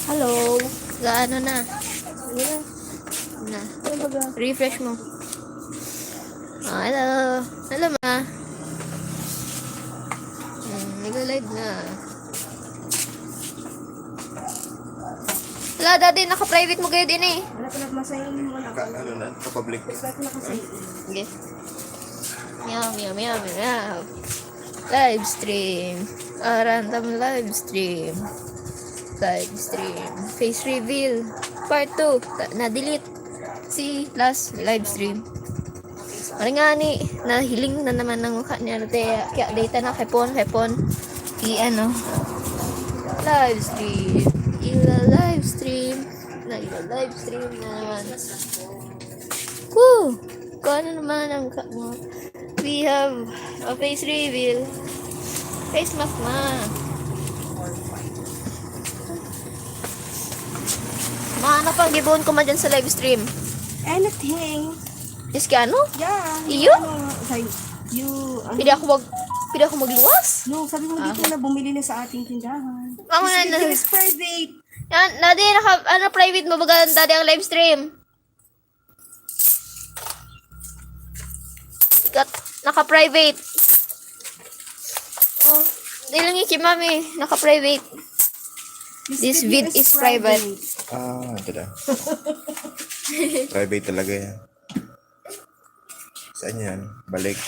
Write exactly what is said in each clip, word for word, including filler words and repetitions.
Hello. Gaano na? Ano na? Na. Ano ba ga? Refresh mo. Ah, hello. Hello, ma. Hmm, nag-live na. Hala, daddy, naka-private mo kayo din eh. Wala pa nagmasaya yung mga Ka-, ano na, ka-public. Basta ko na kasi. Sige. Meow, meow, meow, meow, meow. Live stream. Ah, random live stream. Live stream. Face reveal. Part two. Ta-, na-delete. Si last live stream. Maray ngani, nahiling na naman ang mukha ni Arte. Kaya data na kay Pon, kay Pon. I ano. Live stream. Ila live stream. Na ila live stream na naman. Woo! Kung ano naman ang mukha mo. We have a face reveal. Face mask na. Ma, ano pang gibohon ko ma dyan sa live stream? Anything. Yes, ka ano? Yeah. Iyo? Ano, like, you, ano? Pwede ako mag, pwede ako magluwas? No, sabi mo Ah. dito na bumili na sa ating tindahan. Ako na It's, na. it's private. Yan, dati naka, ano, private mo, baga, dati ang live stream. Kat, naka-private. Oh, di lang yung kay mami, naka-private. This vid is private. Ah, ito na. Private talaga yan. Saan yan? Balik.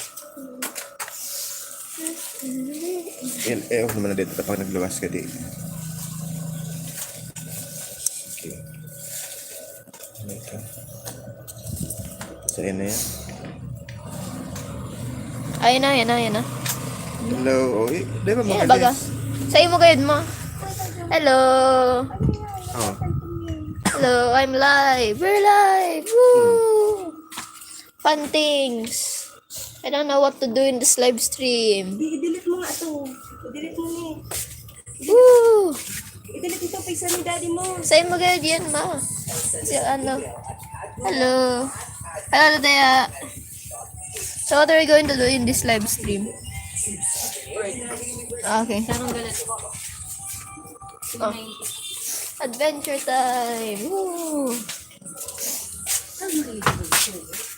Eh, eh, ako naman na dito kapag nagluwas ka di. Okay. Ano ito? Saan na yan? Ayan na, ayan na, ayan na. Hello. Oh, eh, di ba Ayan, mga baga. guys? Sa imo gayud mo. Hello. Oh. Hello, I'm live. We're live. Woo! Fun things. I don't know what to do in this live stream. Di, i-delete mo nga ito. I-delete mo ni. Woo! I-delete ito, pisa ni daddy mo. Sa'yo mo gayud yan, ma. Si ano? Hello. Hello, Tea. So what are we going to do in this live stream? Okay. Sarong galat. Oh. Adventure time. Woo!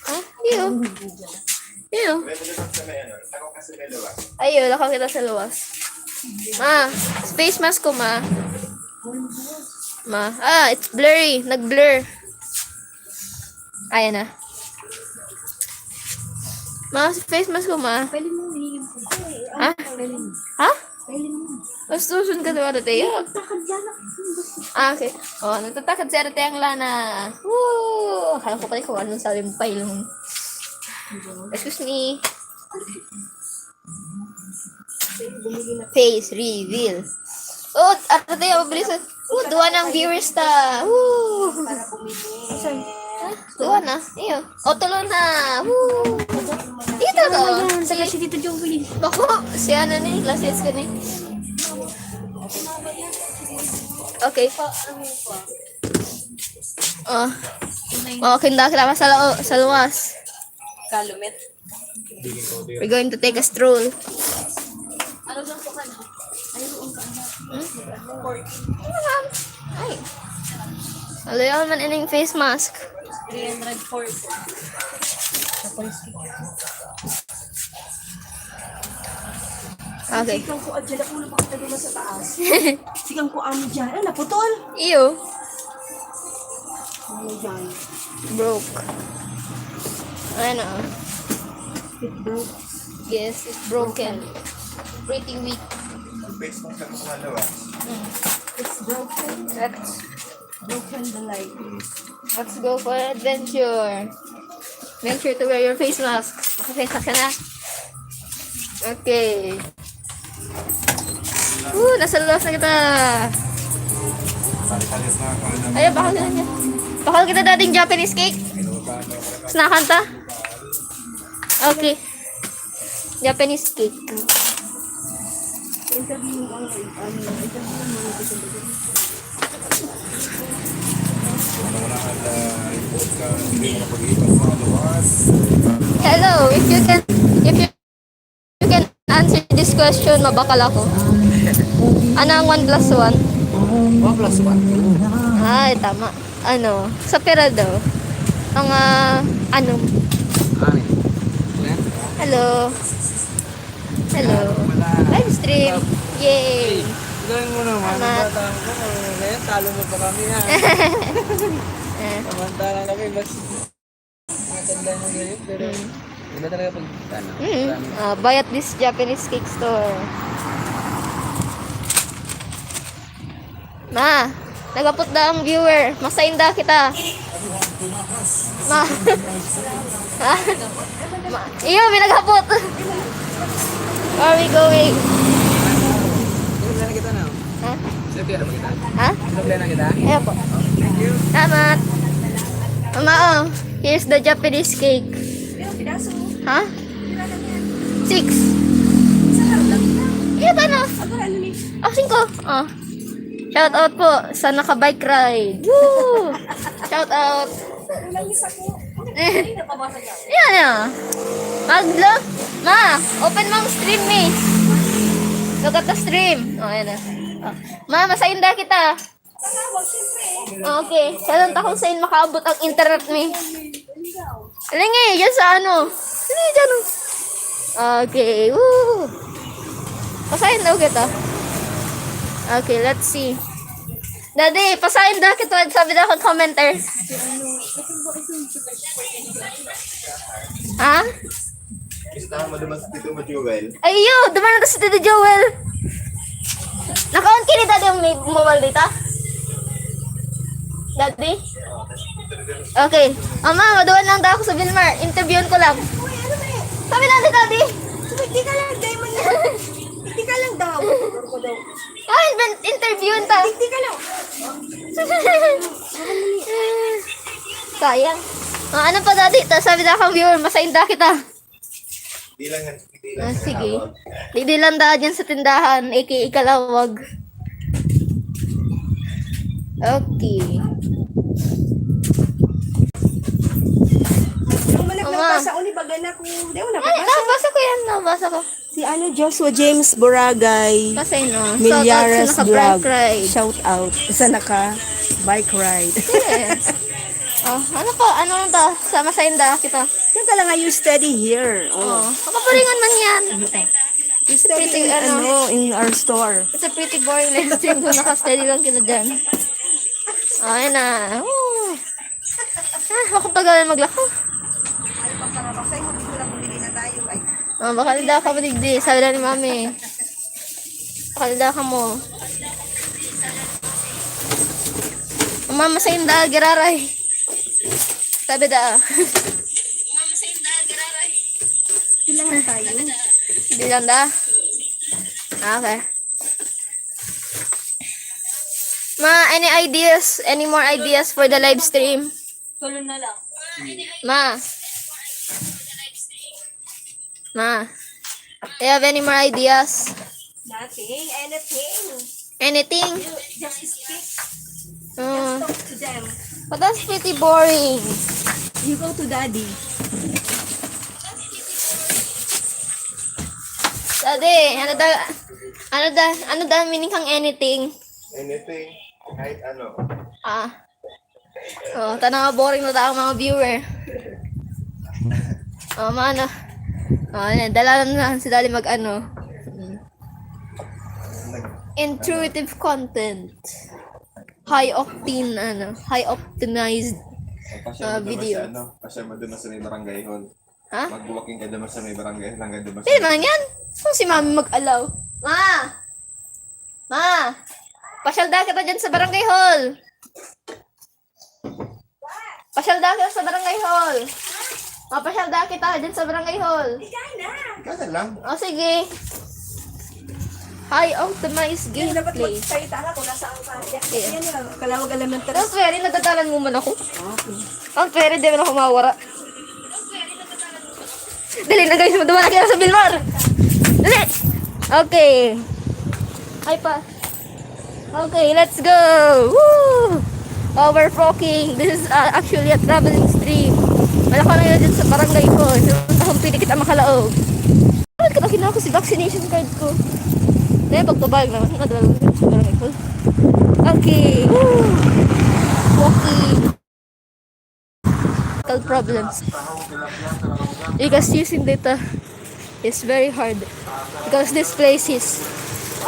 Ha? Iyo. Iyo. Ayo, lakaw kita sa luwas. Ma, face mask ko, ma. Ma. Ah, it's blurry. Nag-blur. Ayan na. Ma, face mask ko, ma. Pwede mo, hindi. Ha? Pwede mo. Ha? Gastuson ka, diba, Ate? Takad yan. Ah, okay. Oh, nagtatakad si Ate ang Lana. Woo! Akala ko pala kung anong sabi mo pa, ilong. Excuse me. Face reveal. Oh, Ate, mabilis. Oh, duwa ng viewers ta. Woo! Saan? Ha? Duwa na. Iyo. O, tulo na. Woo! Ito to. Ano yan? Saka si Tito Joey. Bako, si ano ni, last year's ka ni. Okay. Oh. Oh, kinda ka sa, lao- sa luwas. Kalumet. We're going to take a stroll. Ano lang po ka na? Ay, roon ka na. Hmm? Ay. Alayaw man ining face mask. Three hundred forty. Okay. Sigang ko, adyan ako na pakita doon sa taas. Sigang ko, ano dyan? Ay, naputol. Iyo. Ano dyan? Broke. Ano? It broke. Yes, it's broken. Pretty weak. Ang face mask sa mga lawas. Mm. It's broken. That's Broken the light. Let's go for adventure. Make sure to wear your face mask. Naka-face mask ka na? Okay. Woo, nasa luwas na kita. Ayun, bakal na niya. Bakal kita dating Japanese cake. Snackan ta? Okay. Japanese cake. Interview mo ang, ano, interview mo ang Ano na, ah, yung podcast, hindi mo nakapag-iwas sa luwas. Hello, if you can, if you, you can answer this question, mabakal ako. Ano ang one plus one? One plus one. Ay, tama. Ano? Sa pera daw. Mga, ano? Ano? Yan. Hello. Hello. Wala. Live stream. Yay. Gawin mo naman. Tama. Bata mo, ngayon, talo mo pa kami, ha? Eh. Samantalang kami, mas matanda mo ngayon, pero Mm. iba talaga pag, ano, Mm. marami. Ah, buy at this Japanese cake store. Ma, naghapot na ang viewer. Masainda kita. Ma. Ha? Ma. Iyo, may naghapot. Where are we going? Sino na kita na? Ha? Sino na kita? Ha? Sino na kita? Ayan po. Thank you. Salamat. Mama, oh. Here's the Japanese cake. Ilang piraso? Ha? Ilan lang yan? Six. Sa harap lang yan. Iya, tano? Ang ano ni? Oh, singko. Oh. Shout out po sa naka-bike ride. Woo! Shout out. Kulang isa po. Eh. Ay, napabasa niya. Yan, yan. Mag-, look. Ma, open mo ang stream, eh. Look at the stream. Oh, yan na. Oh. Ma, masainda kita. Tawag, siyempre. Okay. Kailan ta kung saan makaabot ang internet, mi? Aling eh, dyan sa ano? Aling eh, dyan, oh. Okay. Woo! Pasahin daw kita. Okay, let's see. Daddy, pasahin daw kita. Sabi daw akong commenter. Ha? Gusto mo duman si Tito mo, Joel? Ay, yo! Duman na si Tito Joel! Naka-on ka ni Daddy ang may mobile data? Daddy? Okay. Ama, maduan lang daw ako sa Vilmar. Interviewin ko lang. Uy, ano ba eh? Sabi na ni Daddy. Hindi ka lang, Diamond yan. Hindi ka lang daw. Ah, invent-, interviewin ta. Hindi ka lang. Sayang. Ah, ano pa, Daddy? Ta-, sabi na akong viewer, masainda kita. Di lang yan. Di lang Ah, yan sige. Kalawag. Di, di lang daan yan sa tindahan, A K A Kalawag. Okay. Ang malag ng Ama. Basa, uli, baga na ko. Di mo Ay, nababasa? Nabasa ko yan, nabasa ko. Si ano, Joshua James Boragay. Kasi, no, Milyares shout out sa Vlog. Naka-Bright Ride. Shout out sa naka-bike ride. Yes. Oh, ano ko? Ano lang to? Sa masainda kita. Yan talaga, you study here. Oh. Oh, makaparingan man yan. You study Pretty, in, ano, ano, in our store. It's a pretty boring live stream kung naka-study lang kita dyan. Oh, yan na. Oh. Ah, ako pag maglako. Ay, pagkarabasay mo, dito lang bumili na tayo. Ay. Oh, baka nila ka madigdi, sabi na ni Mami. Baka nila ka mo. Mama sa inda, giraray. Sabi da. Kailangan tayo. Hindi lang da. Okay. Ma, any ideas? Any more ideas for the live stream? Tulog na lang. Ma. Ma. Do you have any more ideas? Nothing. Anything. Anything? You just speak. Uh, just talk to them. But that's pretty boring. You go to daddy. Daddy, ano da, ano da, ano da meaning kang anything? Anything. Kahit ano. Ah. Oh, tanaw, boring na tayo, mga viewer. Oh, mano. Oh, yan. Dala na si Daddy mag ano. Intuitive content. High octane, ano, high optimized, Pasyal ah, mo naman video. Sa ano, pasyal mo naman sa may barangay hall. Ha? Mag-walking ka naman sa may barangay hall, hanggang naman sa Hindi may naman yan. Kung si Mami mag-allow. Ma! Ma! Pasyal daw kita dyan sa barangay hall. Pasyal daw kita sa barangay hall. Mapasyal daw kita dyan sa barangay hall. Ikaw na. Ikaw na lang. O, sige. High optimized gameplay. Dapat magsalita ka kung nasaan ka. Yan, yeah. Yan yung kalawag alam ng Tapos, pwede, nadadalan mo man ako. Okay. Ang pwede, di man ako mawara. Dali na, guys, maduma na kita sa Vilmar. Dali. Okay. Ay pa. Okay, let's go! Woo! Overclocking. This is, uh, actually a traveling stream. Wala ka na yun dyan sa barangay ko. So, kung pwede kita makalaog. Bakit ka na kinako si vaccination card ko? Dahil pagpabag naman, madala ko sa barangay ko. Okay. Woo! Walking. Problems. Because using data is very hard. Because this place is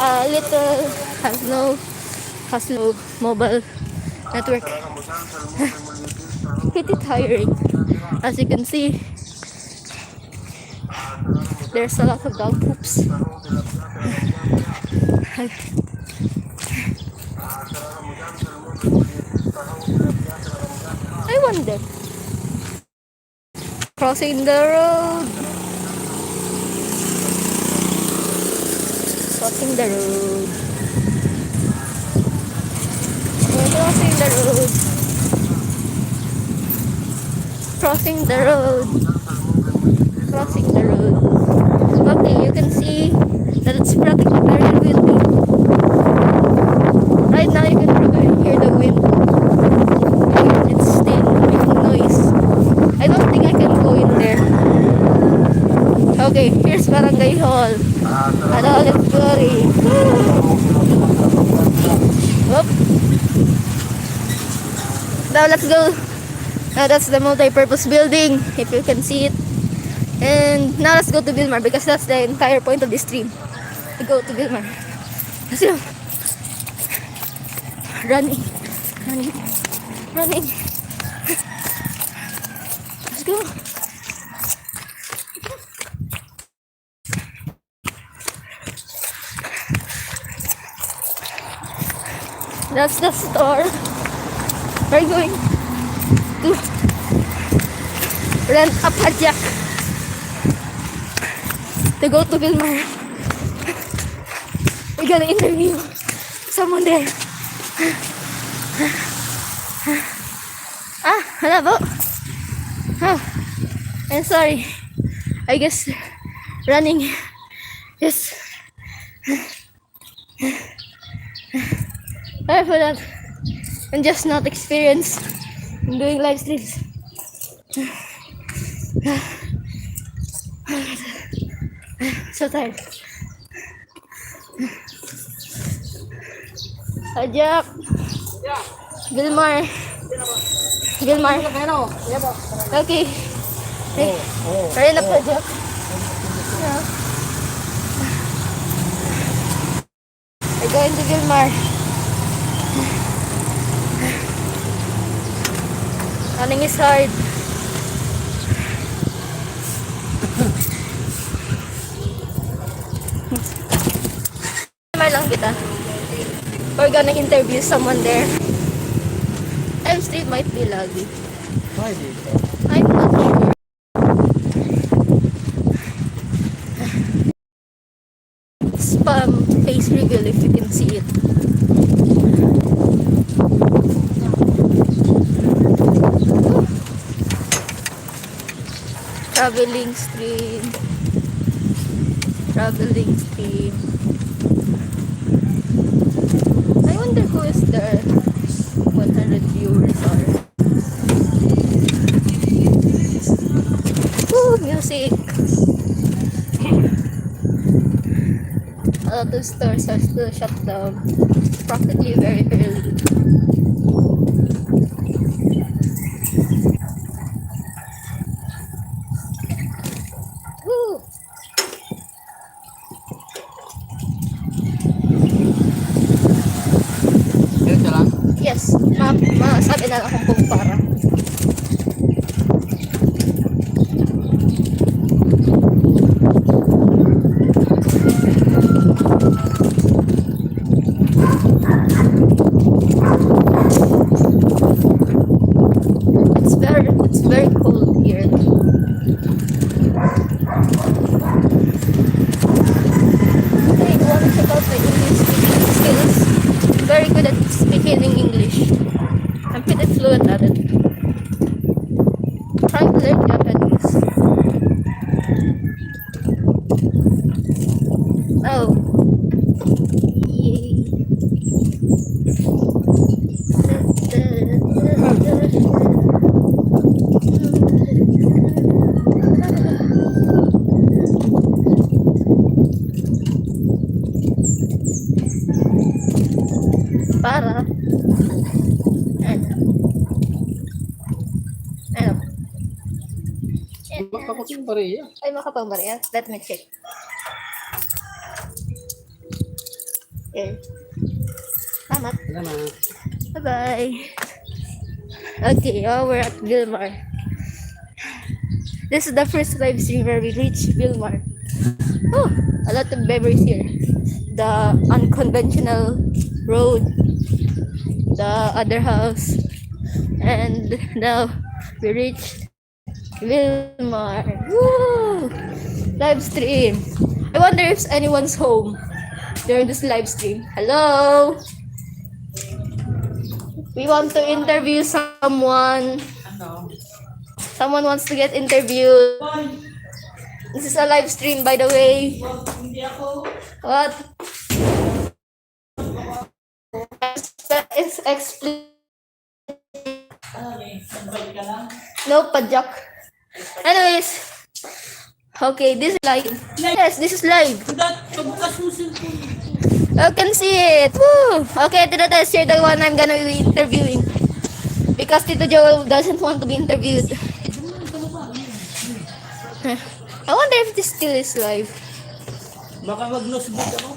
a little, has no, has no mobile network. Pretty tiring. As you can see, there's a lot of dog poops. I wonder. Crossing the road. Crossing the road. We're crossing the road. Crossing the road. Crossing the road. Okay, you can see that it's practically very windy. Right now, you can probably hear the wind. It's still making noise. I don't think I can go in there. Okay, here's Barangay Hall. Hello, let's go. Whoop. Now, let's go. Now, that's the multi-purpose building, if you can see it. And now, let's go to Vilmar because that's the entire point of this stream. We go to Vilmar. Let's go. Running. Running. Running. Let's go. That's the store. We're going to rent a padyak to go to Vilmar. We're gonna interview someone there. Ah, wala po. Oh, I'm sorry. I guess running is Sorry for that. I'm just not experienced in doing live streams. So tired. Hi, Jack. Vilmar. Vilmar. Okay. Hey. Kaya na po, Jack. Yeah. We're going to Vilmar. Running is hard. Vilmar lang kita. We're gonna interview someone there. I'm still might be laggy. Why did? I'm not sure. Spam face reveal if you can see it. Traveling stream. Traveling stream. I wonder who is there. One hundred viewers are. Woo, music. A lot of stores are still shut down. It's practically very early. Woo! Diretso lang? Yes. Ma, ma, sabi na lang kung para. It's very, it's very cold here. I want to check out my English speaking skills. I'm very good at speaking in English. I'm pretty fluent at it. Ano? Ano? Makapag yung bariya. Ay, makapang bariya. Let me check. Okay. Salamat. Salamat. Bye-bye. Okay, oh, we're at Vilmar. This is the first live stream where we reach Vilmar. Oh, a lot of memories here. The unconventional road, the other house, and now we reached Vilmar. Woo! Live stream. I wonder if anyone's home during this live stream. Hello? We want to interview someone. Someone wants to get interviewed. This is a live stream, by the way. What? It's explain. No, pa-joke. Anyways, okay, this is live. Yes, this is live. Pagbukas mo cellphone. You can see it. Woo! Okay, Tito Tess, you're the one I'm gonna be interviewing. Because Tito Joel doesn't want to be interviewed. I wonder if this still is live. Baka mag-nosebleed ako.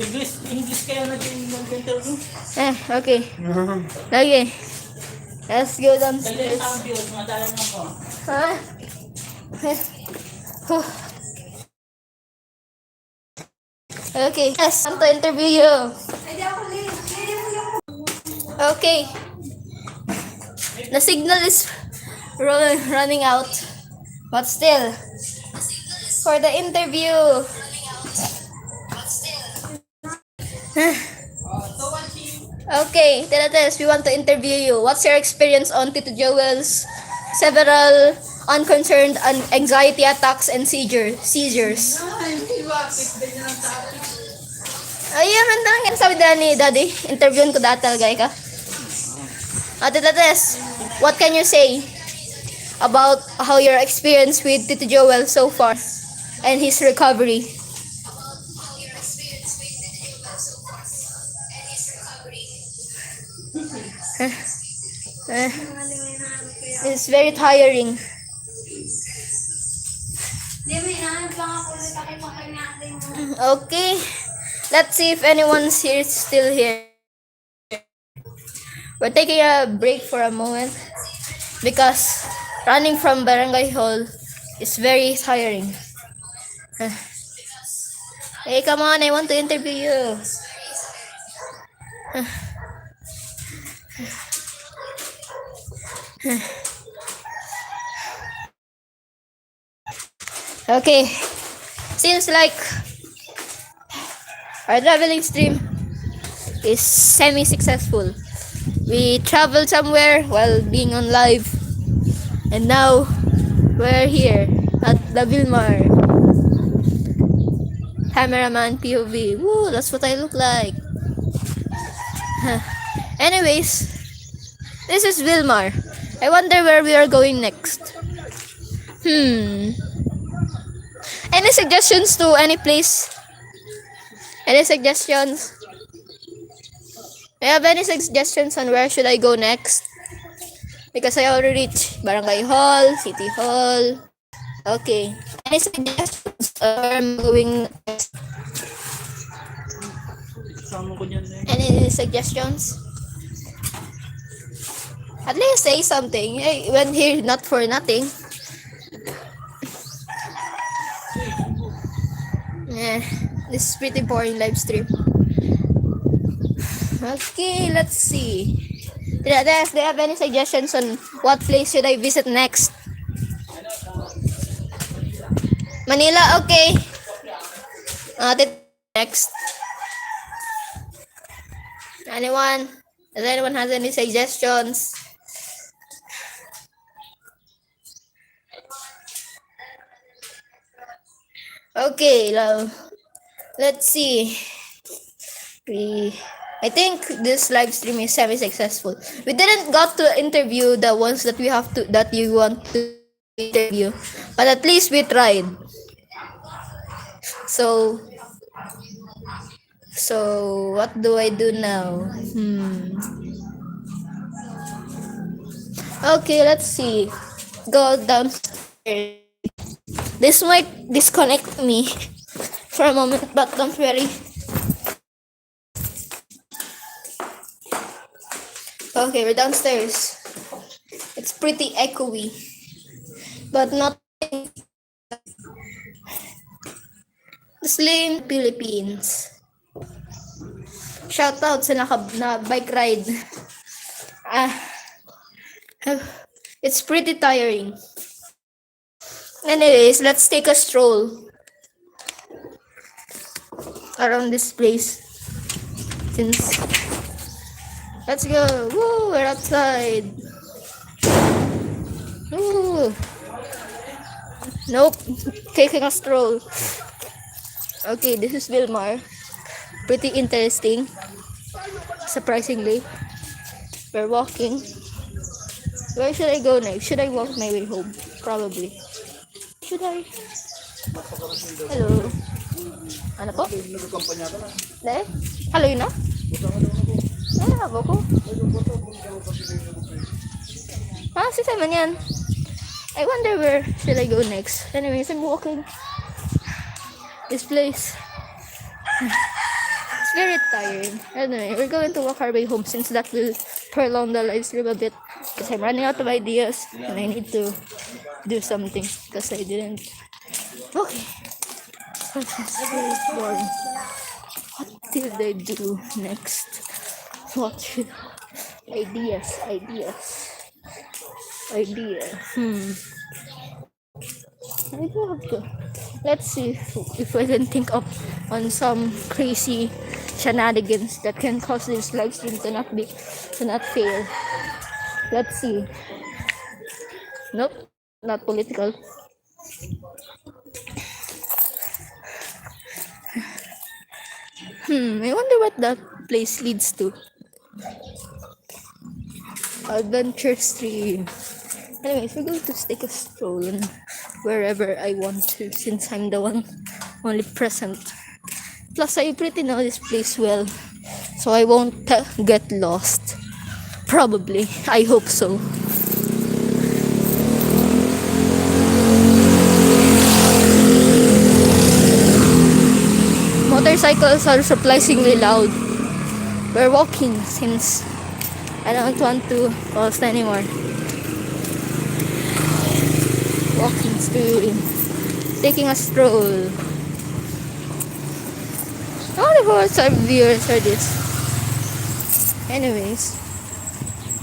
English, English kayo na din nag-interview. Eh, okay. Lagi. Let's go downstairs. Kaya yung views, matalang ako. Ha? Okay, yes, I'm to interview you. Okay. The signal is ru- running out. But still, for the interview. Okay, Tito Tess, we want to interview you. What's your experience on Tito Joel's several unconcerned and anxiety attacks and seizure, seizures? Ay, bakit ganyan ang topic? Ayun, ang dami sabi dyan ni Daddy. Interviewin ko dati talaga ka. Ate Tito Tess, what can you say about how your experience with Tito Joel so far and his recovery? Eh, it's very tiring. Hindi, may inaano pa nga po ulit ako pag natin. Okay. Let's see if anyone's here is still here. We're taking a break for a moment because running from Barangay Hall is very tiring. Hey, come on, I want to interview you. Okay. Seems like our traveling stream is semi-successful. We traveled somewhere while being on live. And now, we're here at the Vilmar. Cameraman P O V. Woo, that's what I look like. Huh. Anyways, this is Vilmar. I wonder where we are going next. Hmm. Any suggestions to any place? Any suggestions? Do you have any suggestions on where should I go next? Because I already reached Barangay Hall, City Hall. Okay. Any suggestions on where I'm going next? Kasama ko dyan eh. Any suggestions? At least say something. I went here not for nothing. Eh, this is pretty boring live stream. Okay, let's see. Tito Tess, do you have any suggestions on what place should I visit next? Manila, okay. Uh, Tito Tess, next. Anyone? Does anyone has any suggestions? Okay, now, let's see. We, I think this live stream is semi-successful. We didn't got to interview the ones that we have to, that you want to interview, but at least we tried. So, So, what do I do now? Hmm. Okay, let's see. Go downstairs. This might disconnect me for a moment, but don't worry. Okay, we're downstairs. It's pretty echoey, but not Muslim Philippines. Shout out sa naka, na bike ride. Ah, it's pretty tiring. Anyways, let's take a stroll around this place. Since, let's go. Woo, we're outside. Woo. Nope. Taking a stroll. Okay, this is Vilmar. Pretty interesting. Surprisingly. We're walking. Where should I go next? Should I walk my way home? Probably. Should I? Hello. Ano po? Ne? Hello, yun na? Ay, ako ko. Ah, si Simon yan. I wonder where should I go next. Anyways, I'm walking this place. It's very tiring. Anyway, we're going to walk our way home since that will prolong the live stream a bit. Because I'm running out of ideas and I need to do something because I didn't. Okay. This is very boring. What did I do next? What? Ideas, ideas, idea. Hmm. I do have to. Let's see if, if I can think of on some crazy shenanigans that can cause this live stream to not be, to not fail. Let's see. Nope, not political. Hmm, I wonder what that place leads to. Adventure stream. Anyways, we're going to take a stroll and wherever I want to since I'm the one only present. Plus, I pretty know this place well, so I won't uh, get lost. Probably. I hope so. Motorcycles are surprisingly loud. We're walking since I don't want to post anymore. Walking stream. Taking a stroll. I wonder who our viewers are this. Anyways.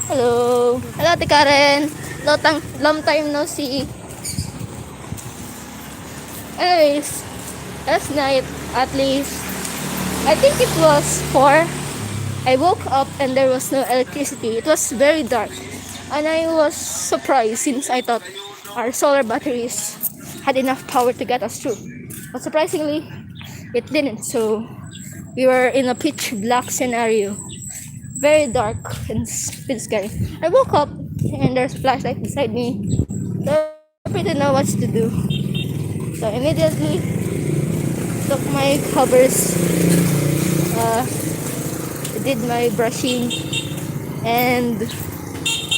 Hello. Hello, Ate Karen. Long time, long time no see. Anyways, last night, at least, I think it was four, I woke up and there was no electricity. It was very dark. And I was surprised since I thought our solar batteries had enough power to get us through. But surprisingly, it didn't. So we were in a pitch black scenario. Very dark and s- pretty scary. I woke up and there's a flashlight beside me. So I didn't know what to do. So I immediately took my covers, uh, did my brushing, and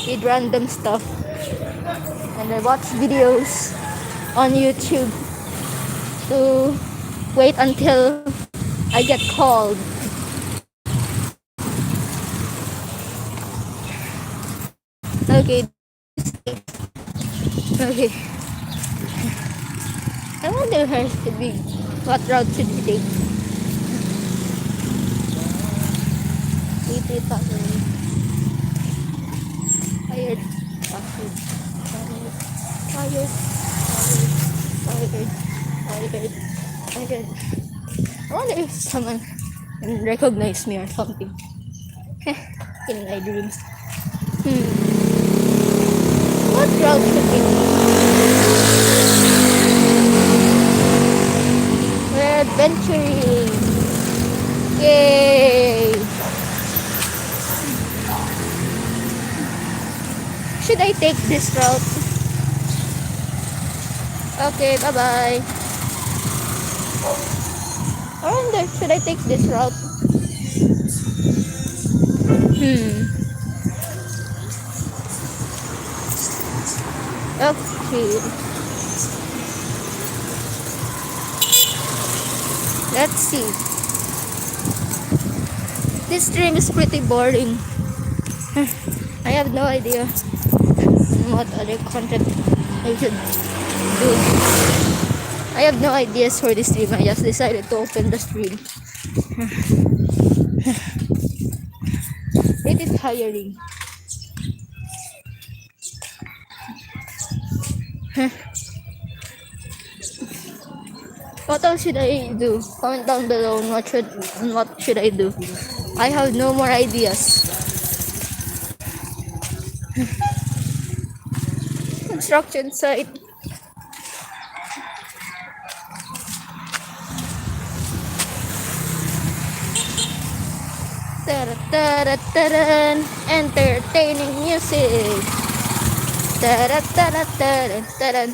did random stuff. And I watched videos on YouTube to wait until I get called. Okay. Okay. I wonder how should we, what route should we take? Wait, wait, wait. Tired. Tired. Tired. Tired. Tired. Tired. Tired. I wonder if someone can recognize me or something. In my dreams. Hmm. What route should we take? We're adventuring. Yay! Should I take this route? Okay, bye-bye. I wonder, should I take this route? Hmm. Okay. Let's see. This stream is pretty boring. I have no idea what other content I should do. I have no ideas for this stream. I just decided to open the stream. It is tiring. What else should I do? Comment down below on what should, on what should I do. I have no more ideas. Construction site. Tara, tara, taran. Entertaining music. Tara, tara, tara, taran.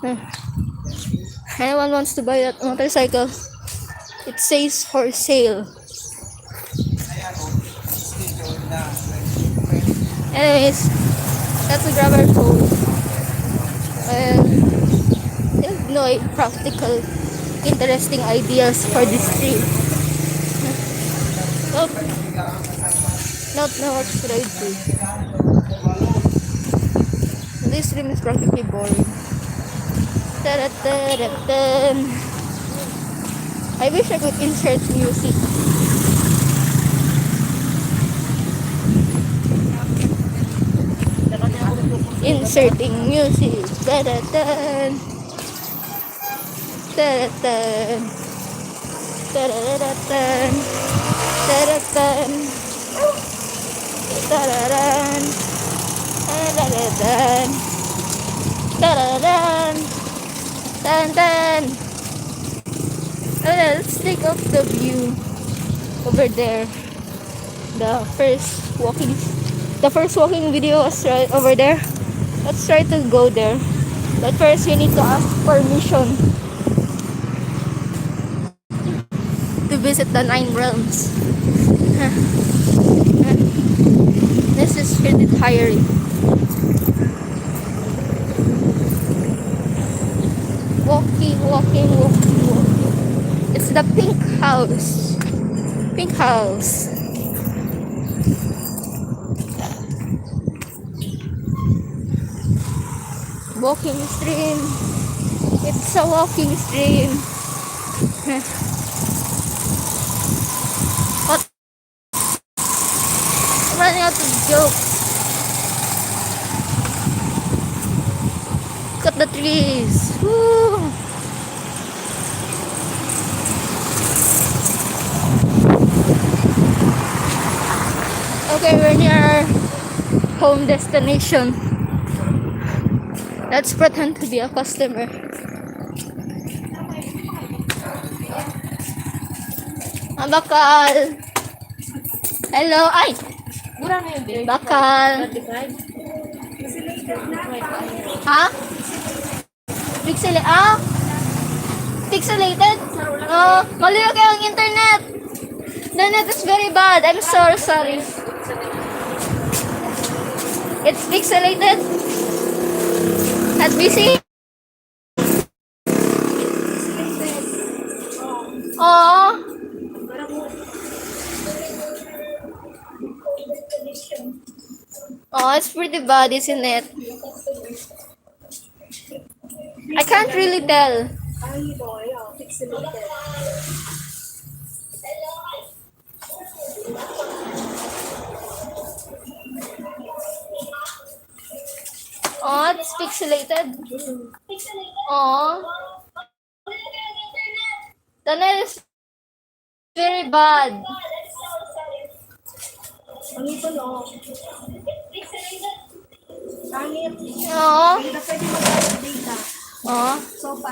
Hmm. Anyone wants to buy that motorcycle? It says for sale. Anyways, let's grab our phone. And there's no practical, interesting ideas for this stream. Oh, not know what should I do. This stream is practically boring. Tara, tara, tan. I wish I could insert music. Inserting music. Tara, tan. Tara, tan. Tara, tan. Tara, tan. Tararan. Tararan. Tararan. Tan, tan. Oh, let's take off the view over there. The first walking, the first walking video was right over there. Let's try to go there. But first, we need to ask permission to visit the nine realms. This is really tiring. Walking, walking, walking, walking. It's the pink house. Pink house. Walking stream. It's a walking stream. What? I'm running out of jokes. Cut the trees. Woo! Okay, we're near our home destination. Let's pretend to be a customer. Ang bakal. Hello, ay! Mura na yun, babe. Bakal. Twenty-five. Ha? Pixel-, ah? Pixelated? Oh, mali lagi ang internet. The net is very bad. I'm so sorry. It's pixelated. Not busy. Oh. Oh, it's pretty bad, isn't it? I can't really tell. Oh, it's pixelated. Oh. The net is very bad. Ang ito, no? Pangit. Oo. Hindi na pwede mag-update na. Oo. So, pa